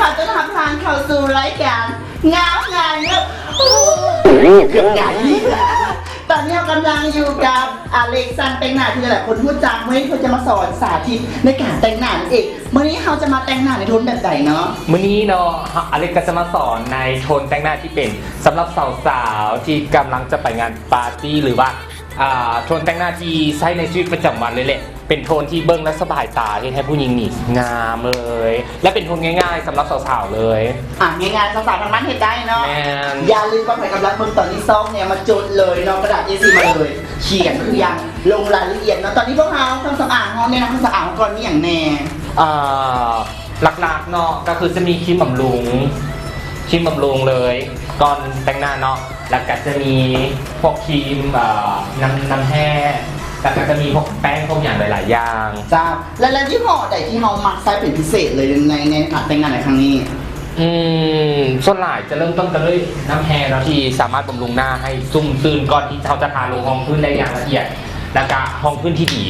ຂໍຕ້ອນຮັບທ່ານເຂົ້າສູ່ລາຍການງາມງາຍເນາະ ເກືອບຫງາຍ. ຕອນນີ້ເຮົາກຳລັງຢູ່ກັບອາເລັກ ຊ່າງແຕ່ງໜ້າທີ່ຫຼາຍໆຄົນຮູ້ຈັກ. ມື້ນີ້ເພິ່ນຈະມາສອນສາທິດໃນການແຕ່ງໜ້ານັ້ນເອງ. ມື້ນີ້ເຮົາຈະມາແຕ່ງໜ້າໃນໂທນແບບໃດເນາະ? ມື້ນີ້ເນາະ ອາເລັກກໍຈະມາສອນໃນໂທນແຕ່ງໜ້າທີ່ເປັນສຳລັບສາວໆທີ່ກຳລັງຈະໄປງານປາຕີ້ ຫຼືວ່າ ອ່າ ໂທນແຕ່ງໜ້າທີ່ໃຊ້ໃນຊີວິດປະຈຳວັນເລີຍແຫຼະ. ເປັນໂທນທີ່ເບິ່ງແລ້ວສະບາຍຕາ ເຮັດໃຫ້ຜູ້ຍິງນີ້ງາມເລີຍ ແລະ ເປັນໂທນງ່າຍໆສຳລັບສາວໆເລີຍ. ອ່ະ ງ່າຍໆ ສາວໆທາງບ້ານເຮັດໄດ້ເນາະ. ແມ່ນ. ຢ່າລືມວ່າໃຜກຳລັງເບິ່ງຕອນນີ້ຊອກແນວມາຈົດເລີຍເນາະ ກະດາດ ເອສີ່ ມາເລີຍ ຂຽນທຸກຢ່າງ ລົງລາຍລະອຽດເນາະ. ຕອນນີ້ພວກເຮົາ ເຄື່ອງສຳອາງເຮົາແນະນຳເຄື່ອງສຳອາງເຮົາກ່ອນ ມີຫຍັງແນ່? ເອີ ຫຼັກໆເນາະ ກໍຄືຈະມີຄຣີມບຳລຸງ ຄຣີມບຳລຸງເລີຍກ່ອນແຕ່ງໜ້າເນາະ ແລ້ວກໍຈະມີພວກຄຣີມ ເອີ ນ້ຳ ນ້ຳແຮ່ ແລ້ວກໍຈະມີພວກແປ້ງພວກຫຍັງຫຼາຍໆຢ່າງ. ເຈົ້າ ແລະ ແລະ ຍີ່ຫໍ້ໃດທີ່ເຮົາມັກໃຊ້ເປັນພິເສດເລີຍໃນ ໃນການແຕ່ງໜ້າໃນຄັ້ງນີ້? ອືມ ສ່ວນຫຼາຍຈະເລີ່ມຕົ້ນກັນດ້ວຍນ້ຳແຮ່ເນາະ ທີ່ສາມາດບຳລຸງໜ້າໃຫ້ຊຸ່ມຊື່ນກ່ອນທີ່ເຮົາຈະທາລົງຮອງພື້ນໄດ້ຢ່າງລະອຽດ ແລ້ວກະຮອງພື້ນທີ່ດີ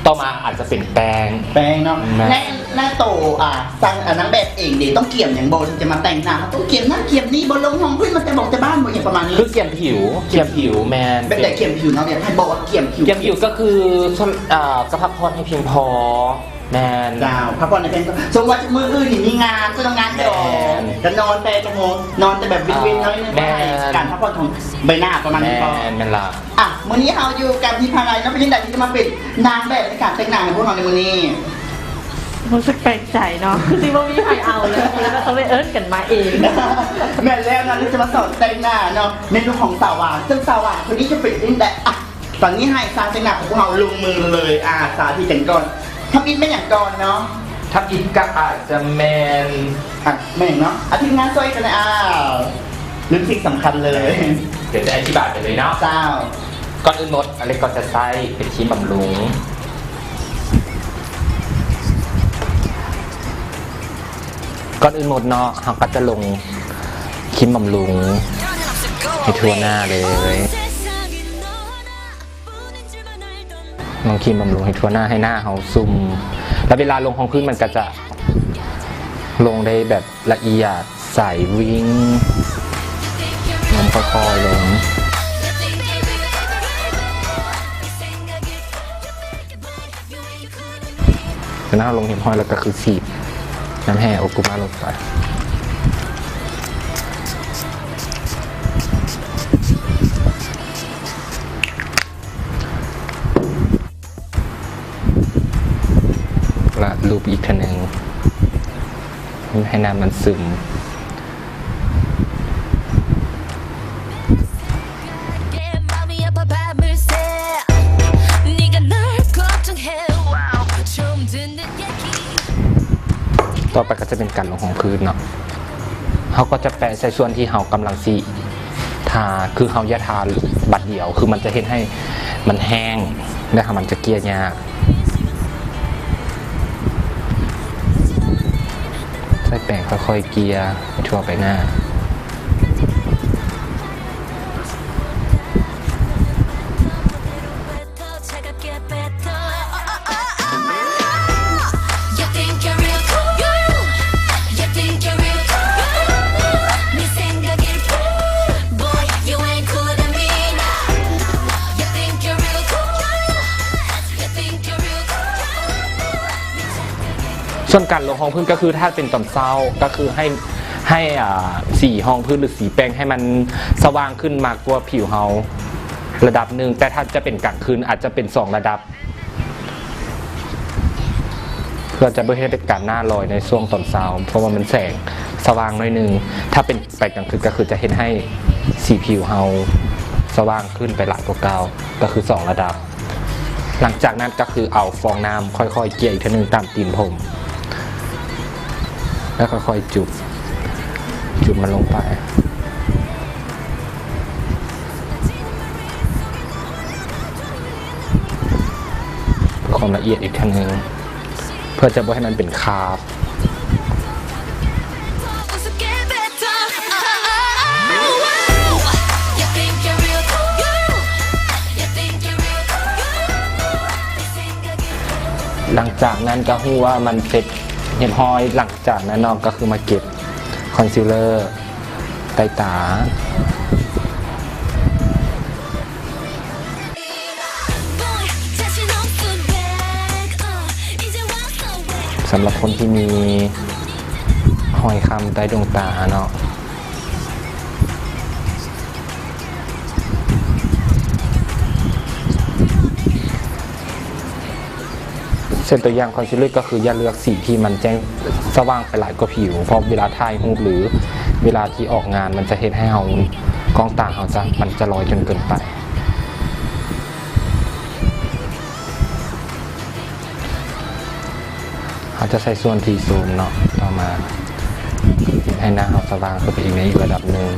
ຕໍ່ມາອາດຈະເປັນແປ້ງ. ແປ້ງເນາະ. ແມ່ນ. ແລະ ແລະ ໂຕ ອ່າ ຊ່າງ ອ່າ ນາງແບບເອງເດ ຕ້ອງກຽມຫຍັງບໍ່ ເຮົາຈຶ່ງຈະມາແຕ່ງໜ້າ? ເຮົາຕ້ອງກຽມນັ້ນກຽມນີ້ບໍ່ ລົງຮອງພື້ນມາແຕ່ບອກແຕ່ບ້ານບໍ່ ຫຍັງປະມານນີ້? ຄືກຽມຜິວ ກຽມຜິວ. ແມ່ນ. ແບບໃດກຽມຜິວເນາະ? ແບບໃຫ້ບອກວ່າກຽມຜິວ. ກຽມຜິວກໍຄື ເອີ ກໍພັກຜ່ອນໃຫ້ພຽງພໍ. ແມ່ນ. ເຈົ້າ ພັກຜ່ອນໃຫ້ພຽງພໍ. ສົມມຸດວ່າມື້ອື່ນນີ້ມີງານ ເຈົ້າຕ້ອງງານດອງ. ແມ່ນ. ກໍນອນແຕ່ຈັກໂມງ? ນອນແຕ່ແບບວິນໆ ເທົ່ານັ້ນ. ແມ່ນ. ການພັກຜ່ອນຂອງໃບໜ້າປະມານນີ້. ແມ່ນ ແມ່ນລະ. ອ່ະ ມື້ນີ້ເຮົາຢູ່ກັນທີ່ພາໄລເນາະ ເປັນຈັ່ງໃດທີ່ໄດ້ມາເປັນນາງແບບໃນການແຕ່ງໜ້າໃຫ້ພວກເຮົາໃນມື້ນີ້? ຮູ້ສຶກແປກໃຈເນາະ ຄືຊິບໍ່ມີໃຜເອົາເລີຍ ແລ້ວກໍຕ້ອງໄດ້ເອີ້ນກັນມາເອງ. ແມ່ນແລ້ວເນາະ ທີ່ຈະມາສອນແຕ່ງໜ້າເນາະ ໃນລຸກຂອງສາວຫວານ ເຊິ່ງສາວຫວານຄົນນີ້ຈະເປັນຈັ່ງໃດ? ອ່ະ ຕອນນີ້ໃຫ້ຊ່າງແຕ່ງໜ້າຂອງພວກເຮົາລົງມືເລີຍ ອ່າ ສາທິດກັນກ່ອນ. ທຳອິດແມ່ນຫຍັງກ່ອນເນາະ? ທຳອິດກໍອາດຈະແມ່ນ ອ່ະ ແມ່ນເນາະ ອາ ທີມງານຊ່ວຍກັນແດ່ ອ້າວ ລືມສິ່ງສຳຄັນເລີຍ. ດຽວຈະອະທິບາຍໄປເລີຍເນາະ. ເຈົ້າ. ກ່ອນອື່ນໝົດ ອາເລັກກໍຈະໃຊ້ເປັນຄຣີມບຳລຸງ. ກ່ອນອື່ນໝົດເນາະ ເຮົາກໍຈະລົງຄຣີມບຳລຸງໃຫ້ທົ່ວໜ້າເລີຍ. ລົງຄຣີມບຳລຸງໃຫ້ທົ່ວໜ້າ ໃຫ້ໜ້າເຮົາຊຸ່ມ ແລ້ວເວລາລົງຮອງພື້ນມັນກໍຈະລົງໄດ້ແບບລະອຽດ ໃສ ວິ້ງ ລົງຄ່ອຍໆລົງ. ເວລາເຮົາລົງຮຽບຮ້ອຍແລ້ວກໍຄືສີດນ້ຳແຮ່ໂອກຸມະລົງໄປ ລະລູບອີກເທື່ອໜຶ່ງ ໃຫ້ນ້ຳມັນຊຶມ. ຕໍ່ໄປກໍຈະເປັນການລົງຮອງພື້ນເນາະ ເຮົາກໍຈະແປະໃສ່ສ່ວນທີ່ເຮົາກຳລັງຊິທາ ຄືເຮົາຢ່າທາບາດດຽວ ຄືມັນຈະເຮັດໃຫ້ມັນແຫ້ງ ແລ້ວມັນຈະເກ່ຍຍາກ. ໃຊ້ແປງຄ່ອຍໆເກ່ຍໃຫ້ທົ່ວໃບໜ້າ. ສ່ວນການລົງຮອງພື້ນກໍຄື ຖ້າເປັນຕອນເຊົ້າກໍຄືໃຫ້ ໃຫ້ ອ່າ ສີຮອງພື້ນ ຫຼື ສີແປ້ງໃຫ້ມັນສະຫວ່າງຂຶ້ນມາກວ່າຜິວເຮົາລະດັບໜຶ່ງ, ແຕ່ຖ້າຈະເປັນກາງຄືນອາດຈະເປັນສອງລະດັບ ເພື່ອຈະບໍ່ເຮັດໃຫ້ເປັນການໜ້າລອຍໃນຊ່ວງຕອນເຊົ້າ ເພາະວ່າມັນແສງສະຫວ່າງໜ້ອຍໜຶ່ງ. ຖ້າເປັນໄປກາງຄືນກໍຄືຈະເຮັດໃຫ້ສີຜິວເຮົາສະຫວ່າງຂຶ້ນໄປຫຼາຍກວ່າເກົ່າ ກໍຄືສອງລະດັບ. ຫຼັງຈາກນັ້ນກໍຄືເອົາຟອງນ້ຳຄ່ອຍໆເກ່ຍອີກເທື່ອໜຶ່ງຕາມຕີນຜົມ ແລ້ວຄ່ອຍໆຈຸບ ຈຸບມັນລົງໄປ ເພື່ອຄວາມລະອຽດອີກເທື່ອໜຶ່ງ ເພື່ອຈະບໍ່ໃຫ້ມັນເປັນຄາບ. ຫຼັງຈາກນັ້ນກໍຮູ້ວ່າມັນເສັດຮຽບຮ້ອຍ, ຫຼັງຈາກນັ້ນເນາະ ກໍຄືມາເກັບ ຄອນຊີລເລີໃຕ້ຕາ. ສຳລັບຄົນທີ່ມີຮອຍຄ້ຳໃຕ້ດວງຕາເນາະ ເຊັ່ນຕົວຢ່າງຄອນຊີລເລີກໍຄືຢ່າເລືອກສີທີ່ມັນແຈ້ງສະຫວ່າງໄປຫຼາຍກວ່າຜິວ ເພາະເວລາຖ່າຍຮູບ ຫຼື ເວລາທີ່ອອກງານ ມັນຈະເຮັດໃຫ້ເຮົາ ກ້ອງຕາເຮົາຈະ ມັນຈະລອຍຈົນເກີນໄປ. ເຮົາຈະໃຊ້ສ່ວນທີ່ໂຊມເນາະ ຕໍ່ມາເຮັດໃຫ້ໜ້າເຮົາສະຫວ່າງຂຶ້ນໄປອີກໃນອີກລະດັບໜຶ່ງ.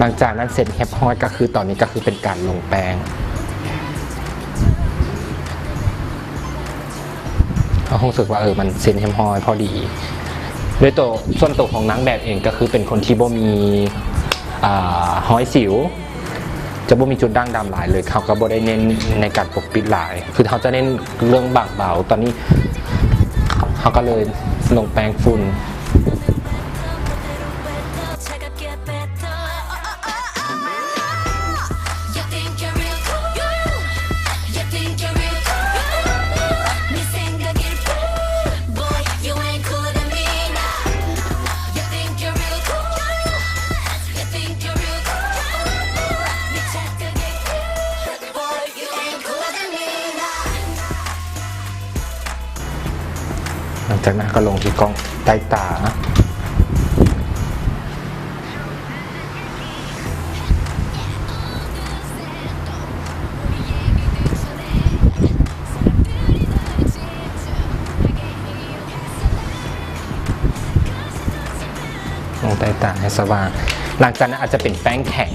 ຫຼັງຈາກນັ້ນເສັດຮຽບຮ້ອຍ ກໍຄືຕອນນີ້ກໍຄືເປັນການລົງແປ້ງ ເຮົາຮູ້ສຶກວ່າ ເອີ ມັນເສັດຮຽບຮ້ອຍພໍດີ. ໂດຍໂຕ ສ່ວນໂຕຂອງນາງແບບເອງກໍຄືເປັນຄົນທີ່ບໍ່ມີ ອ່າ ຮອຍສິວ ຈະບໍ່ມີຈຸດດ່າງດຳຫຼາຍເລີຍ ເຮົາກໍບໍ່ໄດ້ເນັ້ນໃນການປົກປິດຫຼາຍ ຄືເຮົາຈະເນັ້ນເລື່ອງບາງເບົາ. ຕອນນີ້ເຮົາກໍເລີຍລົງແປ້ງຝຸ່ນ. ຫຼັງຈາກນັ້ນເຮົາກໍລົງທີ່ກ້ອງໃຕ້ຕາ. ລົງໃຕ້ຕາໃຫ້ສະຫວ່າງ. ຫຼັງຈາກນັ້ນອາດຈະເປັນແປ້ງແຂງ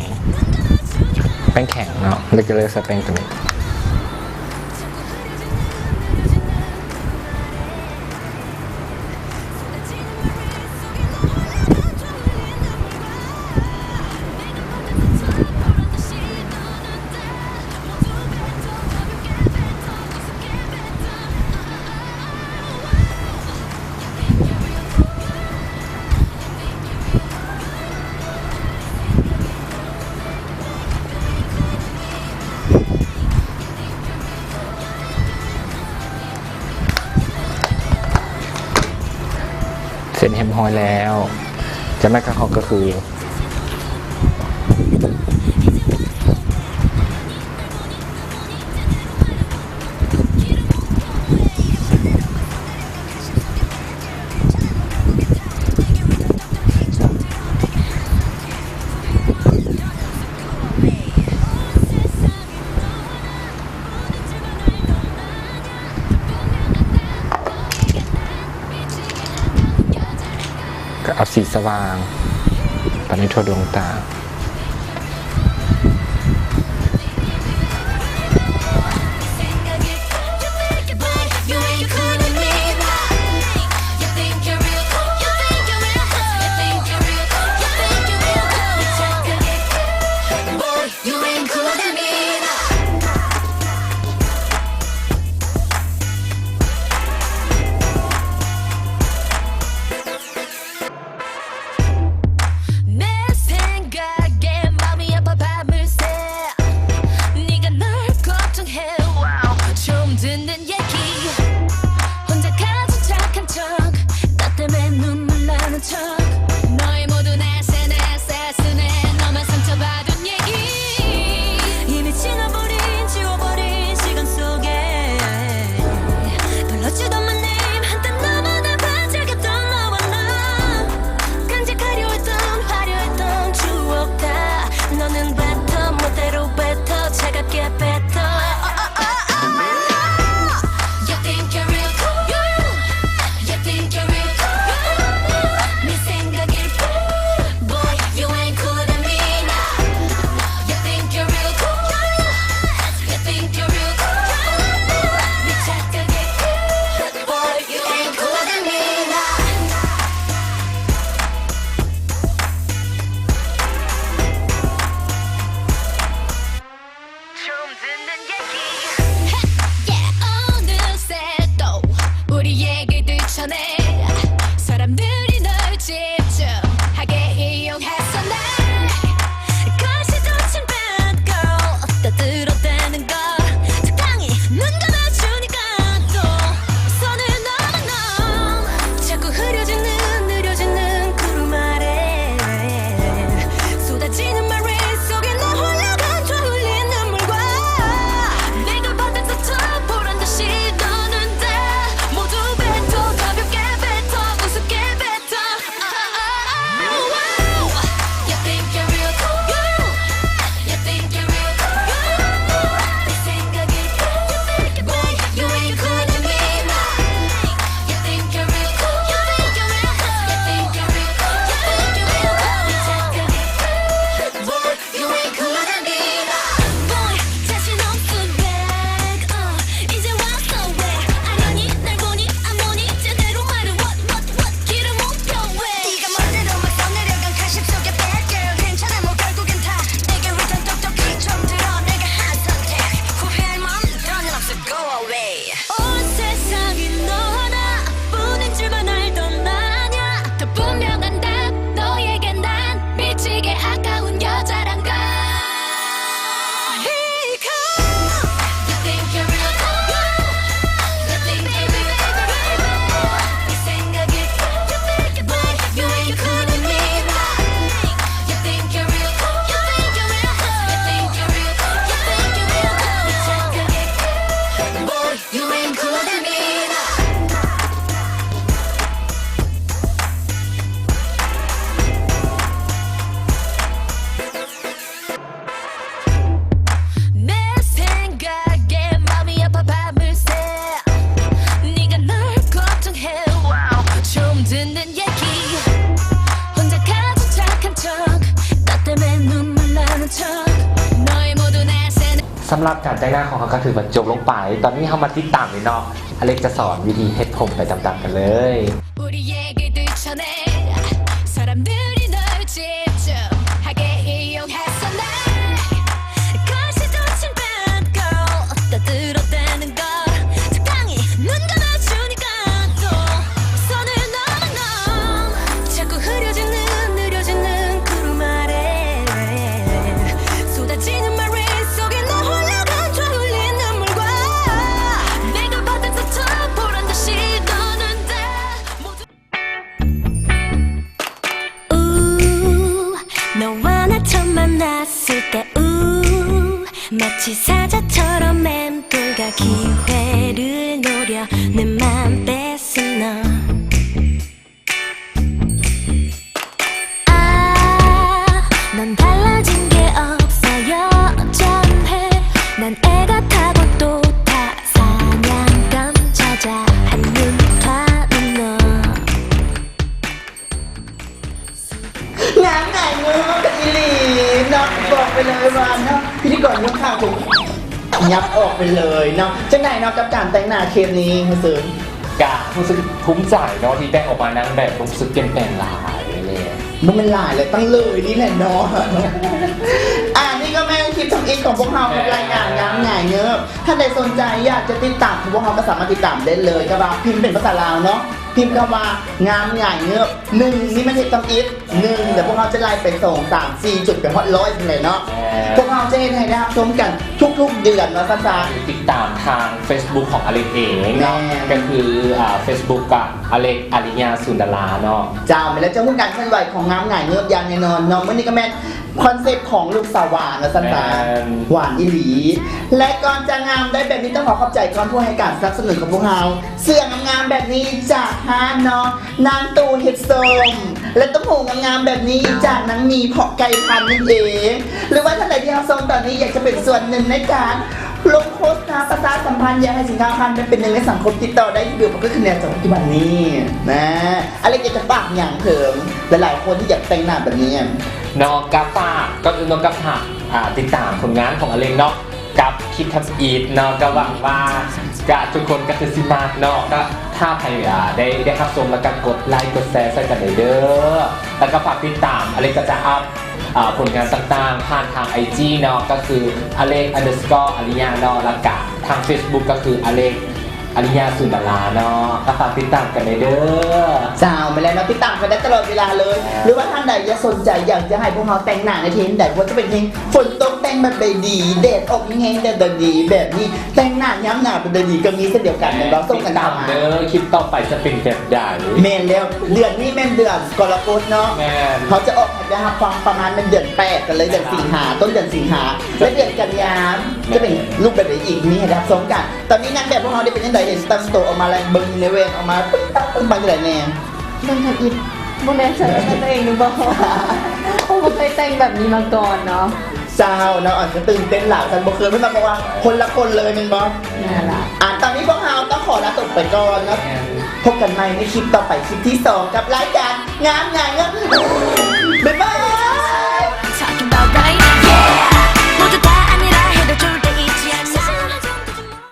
ແປ້ງແຂງເນາະ ເລືອກ ເລືອກໃຊ້ແປ້ງຕົວນີ້. ເສັດຮຽບຮ້ອຍແລ້ວ ຈາກນັ້ນກໍເຮົາກໍຄື ກໍເອົາສີສະຫວ່າງປະໃນທົ່ວດວງຕາ. ສຳລັບການແຕ່ງໜ້າຂອງເຮົາກໍຖືວ່າຈົບລົງໄປ. ຕອນນີ້ເຮົາມາຕິດຕາມເລີຍເນາະ, ອາເລັກຈະສອນວິທີເຮັດຜົມໄປຕາມໆກັນເລີຍ. 우리 얘기들 전에 사람들이 널 집중하게 이용했어 날 거실도 침대도 떠들어대는 걸 적당히 눈 감아주니까 또 선을 넘어 넌 자꾸 흐려지는 느려지는 구름 아래 쏟아지는 말 속에 나 홀라간 저 흘린 눈물과 내가 바닥에 쳐 보란 듯이 너는 다 모두 우 너와 나 처음 만났을 때 우 마치 사자처럼 맴돌다 기회를 노려 내 맘 뺏은 너 아, 넌 달라진 게 없어 여전해 난 애 같아도 또 다 사냥감 찾아 한눈 파는 너 ງາມຫງາຍເງີບອີ່ຫຼີເນາະ ບອກໄປເລີຍວ່າເນາະ ພິທີກອນຍົກຂາຄົງຫຍັບອອກໄປເລີຍເນາະ. ຈັ່ງໃດເນາະ ກັບການແຕ່ງໜ້າເຄສນີ້ ຮູ້ສຶກ? ກະຮູ້ສຶກພູມໃຈເນາະ ທີ່ແຕ່ງອອກມານາງແບບ ຮູ້ສຶກປ່ຽນແປງຫຼາຍເລີຍ. ບໍ່ແມ່ນຫຼາຍແຫຼະ ຕັ້ງເລີຍນີ້ແຫຼະເນາະ. ອ່າ ນີ້ກໍແມ່ນຄລິບທຳອິດຂອງພວກເຮົາ ແມ່ນ ກັບລາຍການງາມຫງາຍເງີບ. ທ່ານໃດສົນໃຈຢາກຈະຕິດຕາມພວກເຮົາ ກໍສາມາດຕິດຕາມໄດ້ເລີຍ ກໍວ່າພິມເປັນພາສາລາວເນາະ ພິມຄຳວ່າງາມຫງາຍເງີບ ໜຶ່ງ ນີ້ແມ່ນເຮັດທຳອິດ ໜຶ່ງ ແລ້ວພວກເຮົາຈະໄລ່ໄປສອງ ສາມ ສີ່ ຈົນໄປຮອດຮ້ອຍພຸ້ນແຫຼະເນາະ. ແມ່ນ ພວກເຮົາຈະເຮັດໃຫ້ໄດ້ຮັບຊົມກັນທຸກໆເດືອນວ່າຊັ້ນຊະ. ຕິດຕາມທາງເຟສບຸກຂອງອາເລັກເອງເນາະ ແມ່ນ ກໍຄື ອ່າ ເຟສບຸກກະອາເລັກ ອາລິຍາ ສູນດາລາເນາະ. ເຈົ້າ ແມ່ນແລ້ວ ຈະຮູ້ການເຄື່ອນໄຫວຂອງງາມຫງາຍເງີບຢ່າງແນ່ນອນເນາະ. ມື້ນີ້ກໍແມ່ນຄອນເຊັບຂອງລູກສາວຫວານວ່າຊັ້ນຊະ ແມ່ນ ຫວານອີ່ຫຼີ. ແລະ ກ່ອນຈະງາມໄດ້ແບບນີ້ ຕ້ອງຂໍຂອບໃຈກ່ອນຜູ້ໃຫ້ການສະໜັບສະໜູນຂອງພວກເຮົາ ເສື້ອງາມໆແບບນີ້ຈາກຮ້ານເນາະ ນາງຕູ້ເຮັດສົ້ມ ແລະ ຕຸ້ມຫູງາມໆແບບນີ້ຈາກນາງໝີເພາະໄກ່ພັນນັ້ນເອງ. ຫຼືວ່າທ່ານໃດທີ່ຮັບຊົມຕອນນີ້ ຢາກຈະເປັນສ່ວນໜຶ່ງໃນການລົງໂຄສະນາປະຊາສຳພັນ ຢາກໃຫ້ສິນຄ້າຂອງທ່ານໄດ້ເປັນໜຶ່ງໃນສັງຄົມ ຕິດຕໍ່ໄດ້ທີ່ເບີ ກໍຄືໃນປັດຈຸບັນນີ້ນະ. ອາເລັກຢາກຈະຝາກຫຍັງເຖິງຫຼາຍໆຄົນທີ່ຢາກແຕ່ງໜ້າແບບນີ້? ເນາະ ກໍຝາກ ກ່ອນອື່ນເນາະ ກໍຝາກ ອ່າ ຕິດຕາມຜົນງານຂອງອາເລັກເນາະ ກັບຄລິບທຳອິດເນາະ ກໍຫວັງວ່າ ກະທຸກຄົນກໍຄືຊິມັກເນາະ. ກໍຖ້າໃຜ ອ່າ ໄດ້ ໄດ້ຮັບຊົມແລ້ວກໍກົດໄລກົດແຊໃສ່ກັນໄດ້ເດີ. ແລ້ວກໍຝາກຕິດຕາມ ອາເລັກກໍຈະອັບ ອ່າ ຜົນງານຕ່າງໆຜ່ານທາງໄອຈີເນາະ ກໍຄື ອາເລັກ ອັນເດີສະກໍ ອາລິຍາ ເນາະ ແລ້ວກະທາງເຟສບຸກກໍຄື ອາເລັກ ອາລິຍາ ສູນດາລາ ເນາະ. ກໍຝາກຕິດຕາມກັນໄດ້ເດີ. ເຈົ້າ ແມ່ນແລ້ວເນາະ ຕິດຕາມກັນໄດ້ຕະຫຼອດເວລາເລີຍ. ແມ່ນ ຫຼືວ່າທ່ານໃດຢາກສົນໃຈ ຢາກຈະໃຫ້ພວກເຮົາແຕ່ງໜ້າໃນເທນໃດ ບໍ່ວ່າຈະເປັນເພງ ຝົນຕົກແຕ່ງແບບໃດດີ ແດດອອກແຮງໆແດດດີ ແບບນີ້ ແຕ່ງໜ້າຍາມໜາວແບບໃດດີກໍມີເຊັ່ນດຽວກັນ ແມ່ນບໍ່? ສົ່ງກັນເຂົ້າມາເດີ. ຄລິບຕໍ່ໄປຈະເປັນແບບໃດ? ແມ່ນແລ້ວ ເດືອນນີ້ແມ່ນເດືອນກໍລະກົດເນາະ. ແມ່ນ ເຮົາຈະອອກໃຫ້ໄດ້ຮັບຟັງປະມານແມ່ນເດືອນແປດກັນເລີຍ ເດືອນສິງຫາ ຕົ້ນເດືອນສິງຫາ ແລະ ເດືອນກັນຍາ ແມ່ນ ຈະເປັນຮູບແບບໃດອີກ ມີໃຫ້ໄດ້ຮັບຊົມກັນ. ຕອນນີ້ນາງແບບພວກເຮົາໄດ້ເປັນຈັ່ງໃດ? ເຫັນແຕ່ງໂຕອອກມາແລ້ວ ເບິ່ງໃນເວງ ອອກມາປຶ້ງປັງປຶ້ງປັງຈັ່ງໃດແນ່? ເບິ່ງທຳອິດ ບໍ່ແນ່ໃຈວ່າແມ່ນຕົວເອງຫຼືບໍ່ ເພາະວ່າບໍ່ເຄີຍແຕ່ງແບບນີ້ມາກ່ອນເນາະ. ເຈົ້າເນາະ ອາດຈະຕື່ນເຕັ້ນຫຼາຍ ຄັນບໍ່ເຄີຍ ເພິ່ນບອກວ່າຄົນລະຄົນເລີຍແມ່ນບໍ່? ນັ້ນລະ ອ່າ ຕອນນີ້ພວກເຮົາຕ້ອງຂໍລາຕົກໄປກ່ອນເນາະ. ແມ່ນ ພົບກັນໃໝ່ໃນຄລິບຕໍ່ໄປ ຄລິບທີສອງ ກັບລາຍການງາມຫງາຍເງີບ. ບາຍບາຍ.